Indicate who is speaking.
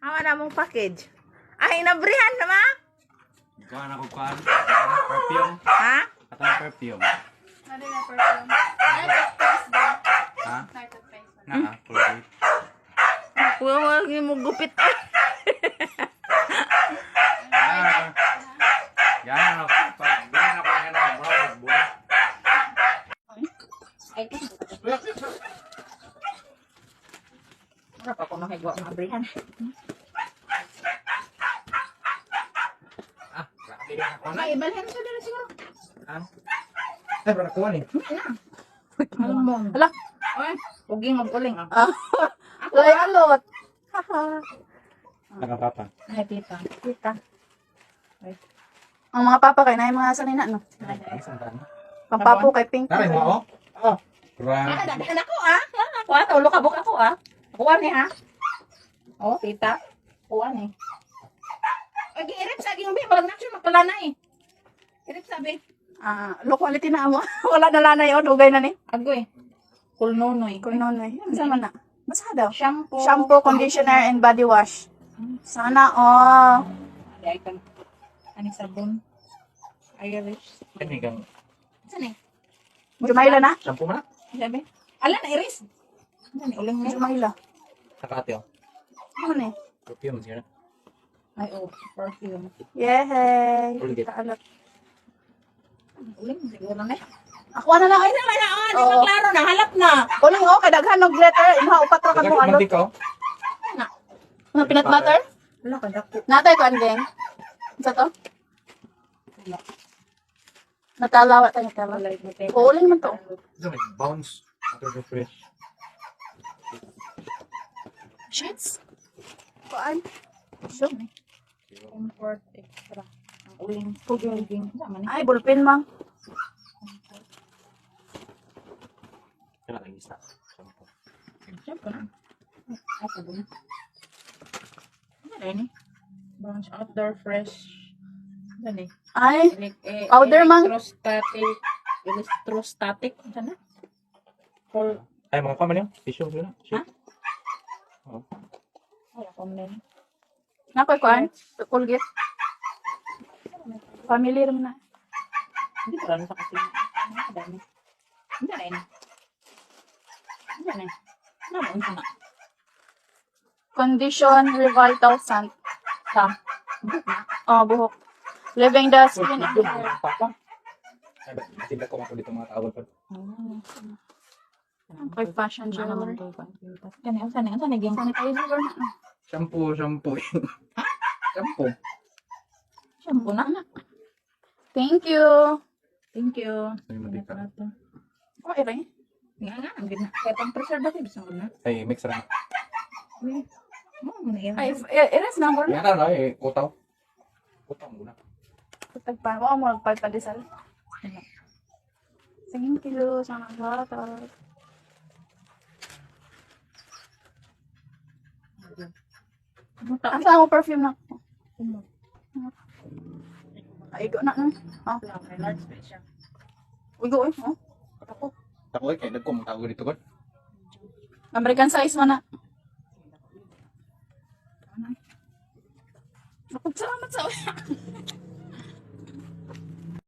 Speaker 1: Awa na mong package. Ay, nabrihan na ma?
Speaker 2: Kuan ako kuan. Perfume.
Speaker 1: Ha?
Speaker 2: Atong perfume.
Speaker 3: Ano na perfume? Ay, toothpaste ba?
Speaker 2: Ha?
Speaker 3: Ay, toothpaste.
Speaker 2: Na, Colgate.
Speaker 1: Kuya, wag mo gupit.
Speaker 2: Ah. Yan ako. Yan ako yan ako. Mura
Speaker 1: Mura pa ko makigwa ang abrihan.
Speaker 2: Ah, grabe na ako na.
Speaker 1: Ay, balhin sa dili siguro.
Speaker 2: Ah. Ay, para kuan eh.
Speaker 3: Hala.
Speaker 1: Oy, uging mag-uling.
Speaker 3: Ah. Lay alot. Haha.
Speaker 2: Nakapapa.
Speaker 1: Ay, tita. Tita.
Speaker 3: Ang mga papa kay na yung mga sanina, no? Pampapo kay Pink.
Speaker 2: Tara mo oh. Oh. Grabe.
Speaker 1: Ah, daghan ako ah. Ako ah, tulo ka buk ako ah. Kuha ni ha. Oh, tita. Kuha ni. Ay, giirip sa ging bi, malag na siya magkalana eh. Irip sabi.
Speaker 3: Ah, low quality na amo. Wala na lanay oh, dugay na ni.
Speaker 1: Agoy. Kulnonoy.
Speaker 3: Kunonoy. Ano sama na? Basta daw.
Speaker 1: Shampoo.
Speaker 3: Shampoo, conditioner, and body wash. Sana oh.
Speaker 1: Ay, kan. Ani sabon. Irish.
Speaker 2: Kani kang
Speaker 1: Saan eh?
Speaker 3: Jumayla na.
Speaker 2: shampoo man na.
Speaker 1: Sabi. Ala na iris. Ano ni uling ni?
Speaker 3: Jumayla.
Speaker 2: Nakate oh.
Speaker 3: Ano ni?
Speaker 2: Perfume siguro.
Speaker 1: Ay, oh, perfume.
Speaker 3: Yehey.
Speaker 2: Colgate.
Speaker 3: Taalot.
Speaker 1: Uling siguro na eh.
Speaker 3: Ako na lang.
Speaker 1: Ay, na na, ah, di
Speaker 3: Oo.
Speaker 1: ba klaro na halap na.
Speaker 3: Uling oh, kay daghan og letter. Imuha upat ra ka mo alot.
Speaker 2: Mantika oh.
Speaker 1: Na.
Speaker 3: Mga peanut butter?
Speaker 1: Wala ka dako.
Speaker 3: Natay ko andeng. Sa to? Natalawa tayo natala. Uuling man to.
Speaker 2: Ito may bounce. After the fresh.
Speaker 3: Shits. Kuan. So,
Speaker 1: Comfort extra. Ang uling. Puging. Sama ni.
Speaker 3: ay bulpin mang.
Speaker 2: Kana lang isa. Shampoo.
Speaker 1: Siyempre na. Ay, sabon. Ano na ni? Bounce outdoor fresh. Ano ni?
Speaker 3: Ay,
Speaker 1: Eh,
Speaker 3: Powder, mang.
Speaker 1: Electrostatic. Electrostatic. Ano na? For,
Speaker 2: Ay, mga kuan man yun. Tissue siguro na.
Speaker 1: Ha?
Speaker 2: Shit. Oo.
Speaker 1: wala ko na.
Speaker 3: Nakoy kuan. Colgate. Family rin na.
Speaker 1: Hindi ko alam sa kasi. Ano ka dami? Ano na yun? Ano na yun? Ano mo? Ano na?
Speaker 3: Condition Revital Sand.
Speaker 1: Sa?
Speaker 3: Oh, buhok. Living the skin.
Speaker 2: Papa. Ay, ba't tinda ko ako dito mga tawag pa.
Speaker 3: Kay fashion jewelry.
Speaker 1: Kani, ang sana, ang sana, ging.
Speaker 3: Sanitizer na.
Speaker 2: Shampoo, shampoo. Shampoo.
Speaker 1: Shampoo na.
Speaker 3: Thank you.
Speaker 1: Thank you.
Speaker 2: Ay, mantika.
Speaker 3: Oh, ere.
Speaker 1: Nga nga, ang gina. Kaya pang preservative sa na.
Speaker 2: Ay, mix ra.
Speaker 1: Uy, mo mo na yan.
Speaker 3: Ay, ere sa number.
Speaker 2: Yan na eh, kutaw. Kutaw muna.
Speaker 3: Tagpa, wa mo nagpagpadesal. Thank you sa mga bata. Asa mo perfume na? Ay, go na. Oh,
Speaker 1: Large pa siya.
Speaker 3: uy, go eh. Oh. Ako.
Speaker 2: Tako eh, kay nagko mong tawag dito god.
Speaker 3: American size man na. Ako, salamat sa